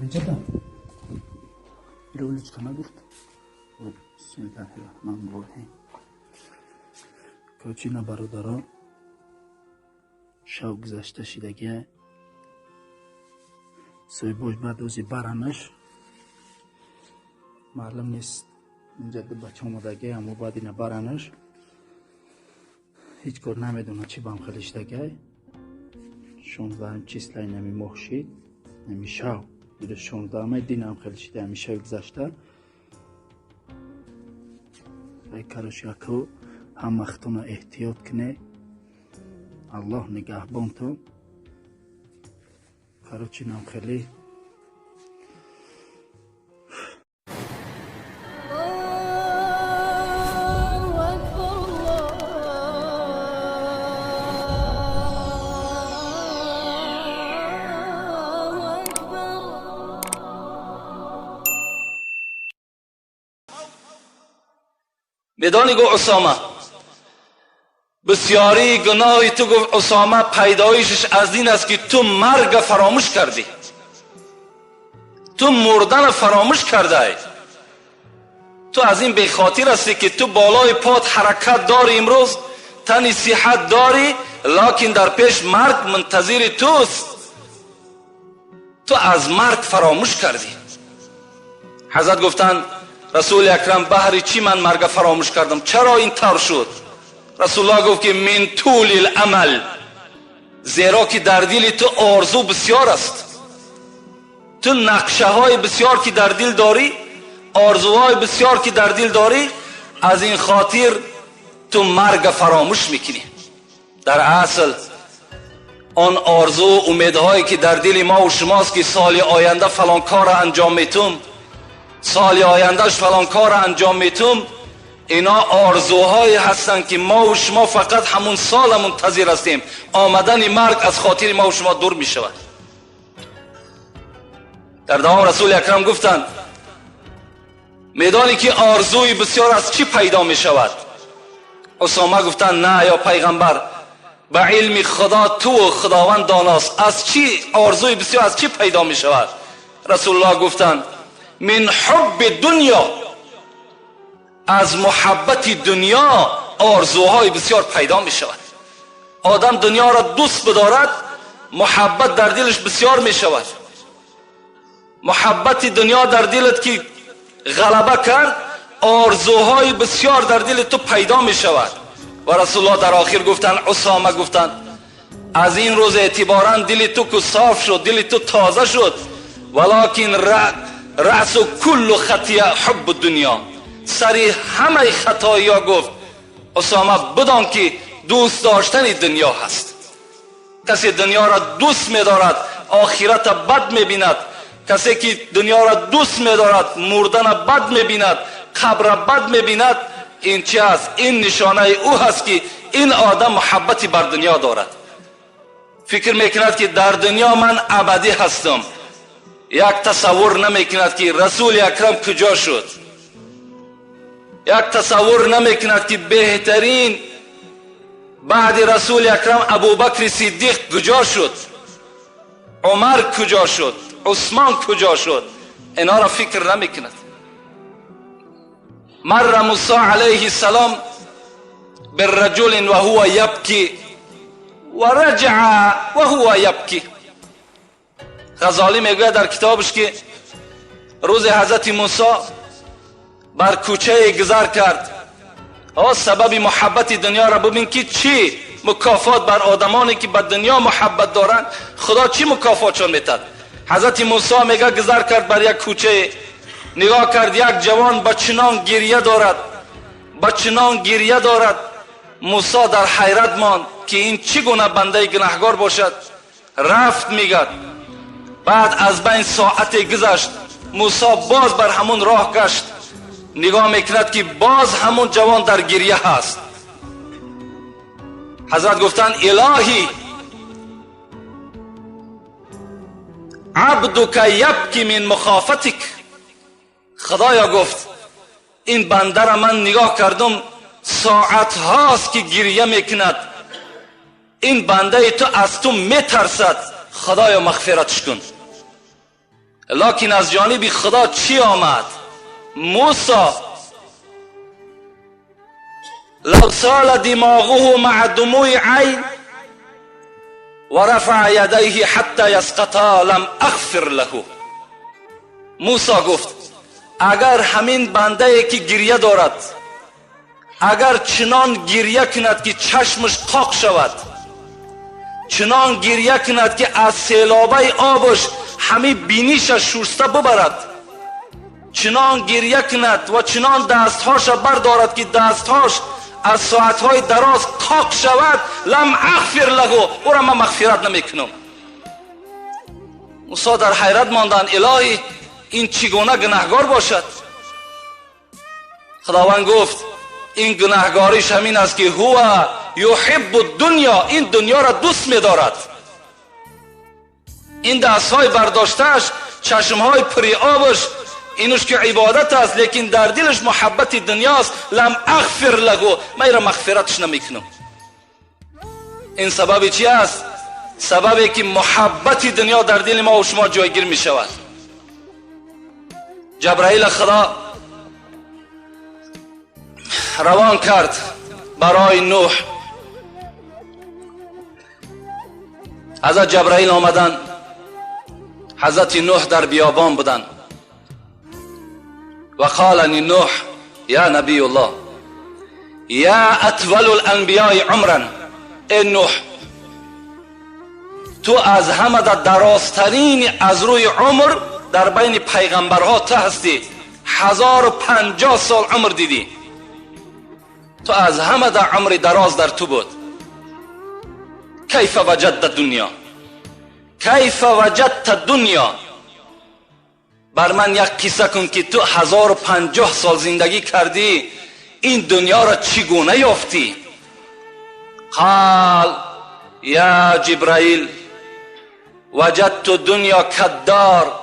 Инҷа Роличка нагуфт. Бисмиллаҳир-раҳмонир-раҳим. Короче, на бародаро, шав гузашта шидагия. Соҳибош баъд ози баранаш. Маълум нест, инҷа ду бача омадагия, аммо баъд ина баранаш. Ҳеҷ кор намедонад чӣ бам хеле шидагия. 16 числаи нами моҳ шид, нами шав. 16 динам хеле шида, ҳами шави гузашта. Короче, аку ҳама худтона эҳтиёт кунед. Аллоҳ нигаҳбонтон. Короче, нам хеле медонӣ гуфт Усома, бисёрии гуноҳи ту гуфт Усома пайдоишаш аз ин аст ки ту марга фаромӯш кардӣ, ту мурдана фаромӯш кардаӣ, ту аз ин бехотир ҳастӣ ки ту болои пот ҳаракат дорӣ, имрӯз тани сиҳат дорӣ, локин дар пеш марг мунтазири туст, ту аз марг фаромӯш кардӣ. Ҳазрат гуфтанд Расули Акрам, баҳри чӣ ман марга фаромӯш кардам? Чаро ин тавр шуд? Расулуллоҳ гуфт ки мин тулил амал, зеро ки дар дили ту орзу бисёр аст, ту нақшаҳои бисёр ки дар дил дорӣ, орзуҳои бисёр ки дар дил дорӣ, аз ин хотир ту марга фаромӯш мекунӣ. Дар асл он орзу умедҳое ки дар дили мо ва шумост ки соли оянда фалон корро анҷом метум, соли ояндаш фалон корро анҷом метум, ино орзуҳое ҳастанд ки мо ва шумо фақат ҳамун сола мунтазир ҳастем. Омадани марг аз хотири мо ва шумо дур мешавад. Дар давом Расули Акрам гуфтанд медонӣ ки орзуи бисёр аз чӣ пайдо мешавад? Усома гуфтанд на ё пайғамбар, ба илми Худо ту Худованд доност, аз чӣ орзуи бисёр аз чӣ пайдо мешавад? Расулуллоҳ гуфтанд мин ҳубби дунё, аз муҳаббати дунё орзуҳои бисёр пайдо мешавад. Одам дунёро дӯст бидорад, муҳаббат дар дилаш бисёр мешавад. Муҳаббати дунё дар дилат ки ғалаба кард, орзуҳои бисёр дар дили ту пайдо мешавад. Ва Расулуллоҳ дар охир гуфтанд, Усома гуфтанд аз ин рӯз эътиборан дили ту ку соф шуд, дили ту тоза шуд, валокин раъсу куллу хатия ҳуббу дунё, сари ҳамаи хатоиё гуфт Усома бидон ки дӯст доштани дунё ҳаст. Касе дунёро дӯст медорад охирата бад мебинад, касе ки дунёро дӯст медорад мурдана бад мебинад, қабра бад мебинад. Ин чи аст? Ин нишонаи ӯ ҳаст ки ин одам муҳаббати бар дунё дорад, фикр мекунад ки дар дунё ман абадӣ ҳастам. Як тасаввур намекунад ки Расули Акрам куҷо шуд, як тасаввур намекунад ки беҳтарин баъди Расули Акрам Абубакри Сиддиқ куҷо шуд, Умар куҷо шуд, Усмон куҷо шуд. Инҳоро фикр намекунад. Марра Мусо алайҳи салом бираҷулин ва ҳува ябки ва раҷаа ва ҳува ябки. Ғазолӣ мегӯяд дар китобаш ки рӯзи ҳазрати Мусо бар кӯчае гузар кард. Сабаби муҳаббати дунёро бибин ки чӣ мукофот бар одамоне ки ба дунё муҳаббат доранд, Худо чӣ мукофотшон метад. Ҳазрати Мусо мега гузар кард бар як кӯчае, нигоҳ кард як ҷавон ба чунон гирья дорад, ба чунон гирья дорад. Мусо дар ҳайрат монд ки ин чӣ гуна бандаи гунаҳгор бошад. Рафт мегӯяд, баъд аз байн соате гузашт, Мусо боз бар ҳамун роҳ гашт, нигоҳ мекунад ки боз ҳамун ҷавон дар гирья ҳаст. Ҳазрат гуфтанд илоҳӣ абдука ябки мин мухофатик. Худоё гуфт ин бандара ман нигоҳ кардам, соатҳост ки гирья мекунад, ин бандаи ту аз ту метарсад, Худоё мағфиратш кун. لکن از جانب خدا چی آمد؟ موسی لو سال دماغه مع دموع عین و رفع یدیه حتی یسقطا لم اغفر له. موسی گفت اگر همین بنده که گریه دارد، اگر چنان گریه کند که چشمش قاق شود، چنان گریه کند که از سیلابه آبش همه بینیش شسته ببرد، چنان گریه کند و چنان دستهاش بردارد که دستهاش از ساعتهای دراز قاق شود، لم اغفر له، او را من مغفرت نمیکنم. موسی در حیرت ماندند، الهی این چگونه گناهگار باشد؟ خداوند گفت این گناهگاریش همین است که هو یحب الدنیا، این دنیا را دوست می‌دارد. این دستهای برداشتهش، چشمهای پری آبش، اینوش که عبادت است، لیکن در دلش محبت دنیاست. لم اغفر له، من را مغفرتش نمیکنم. این سبب چی است؟ سببی که محبت دنیا در دل ما و شما جایگیر می شود. جبرائیل خدا روان کرد برای نوح. حضرت جبرائیل آمدن، حضرت نوح در بیابان بودند. و قال نوح یا نبی الله یا اطول الانبیاء عمرا، ای نوح تو از همه درازترین از روی عمر در بین پیغمبرها تو هستی، 1050 سال عمر دیدی، تو از همه در عمر دراز در تو بود. کیف وجدت دنیا، کیف وجدت دنیا، بر من یک قصه کن که تو 1050 سال زندگی کردی، این دنیا را چگونه یافتی؟ قال یا جبرائیل وجدت دنیا کدار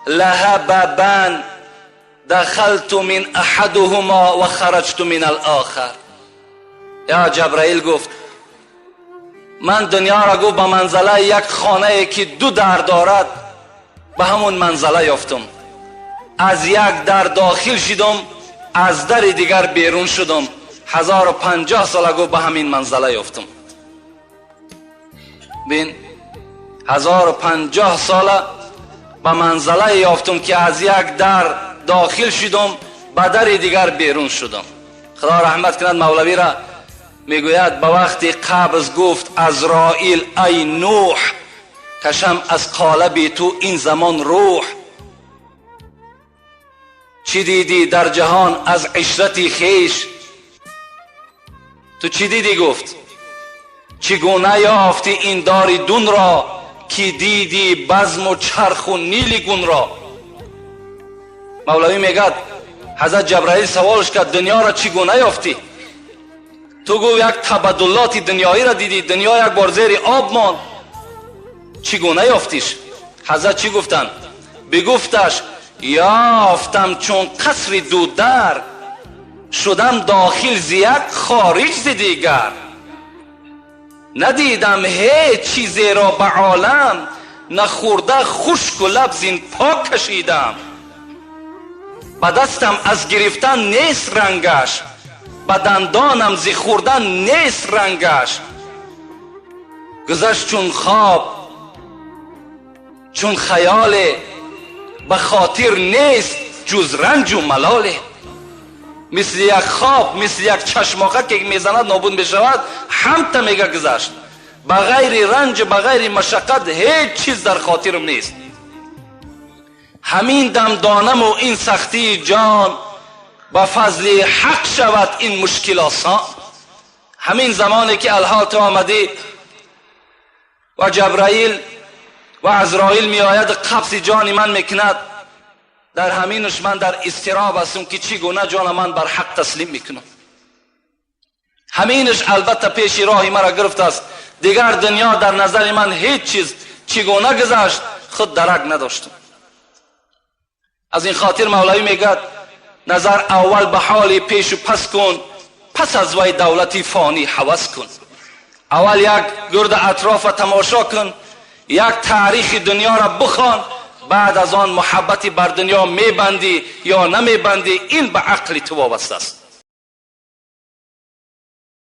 لها بابان دخلت من احدهما و خرجت من الاخر. یا جبرائیل گفت من دنیا را گفت به منزله یک خانه که دو در دارد به همون منزله یافتم، از یک در داخل شدم، از در دیگر بیرون شدم، 1050 سال گفت به همین منزله یافتم. بین 1050 سال به منزله یافتم که از یک در داخل شدم به در دیگر بیرون شدم. خدا رحمت کند مولوی را، میگوید به وقت قبض گفت عزرائیل ای نوح کشم از قالب تو این زمان روح، چی دیدی در جهان از عشرتی خیش؟ تو چی دیدی؟ گفت چگونه یافتی این دار دون را که دیدی بزم و چرخ و نیل گون را؟ مولوی میگد حضرت جبرائیل سوالش کرد دنیا را چگونه یافتی؟ تو گو یک تبدلات دنیایی را دیدی، دنیا یک بار زیر آب ماند، چگونه یافتیش؟ حضرت چی گفتن؟ بگفتش یافتم چون قصر دو در، شدم داخل ز یک خارج ز دیگر، ندیدم هیچ چیزی را به عالم، نخورده خشک و لب زین پاک کشیدم، به دستم از گرفتن نیست رنگش، به دندانم ز خوردن نیست رنگش، گذشت چون خواب چون خیال، به خاطر نیست جز رنج و ملاله. مثل یک خواب، مثل یک چشماقه که میزند نابود میشود، همتا میگه گذشت، بغیر رنج بغیر مشقت هیچ چیز در خاطرم نیست. همین دم دانم و این سختی جان، با فضل حق شود این مشکل آسان. همین زمانی که الحال تو آمدی و جبرائیل و عزرائیل می آید قبض جان من میکند، در همینش من در اضطراب هستم که چگونه جان من بر حق تسلیم میکنم. همینش البته پیش راه مرا گرفت است، دیگر دنیا در نظر من هیچ چیز چگونه گذشت خود درک نداشتم. از این خاطر مولوی میگد نظر اول به حال پیش و پس کن، پس از وی دولتی فانی هوس کن. اول یک گرد اطراف تماشا کن، یک تاریخ دنیا را بخوان، Баъд аз он муҳаббати бар дунё мебандӣ ё намебандӣ, ин ба ақли ту вобаста аст.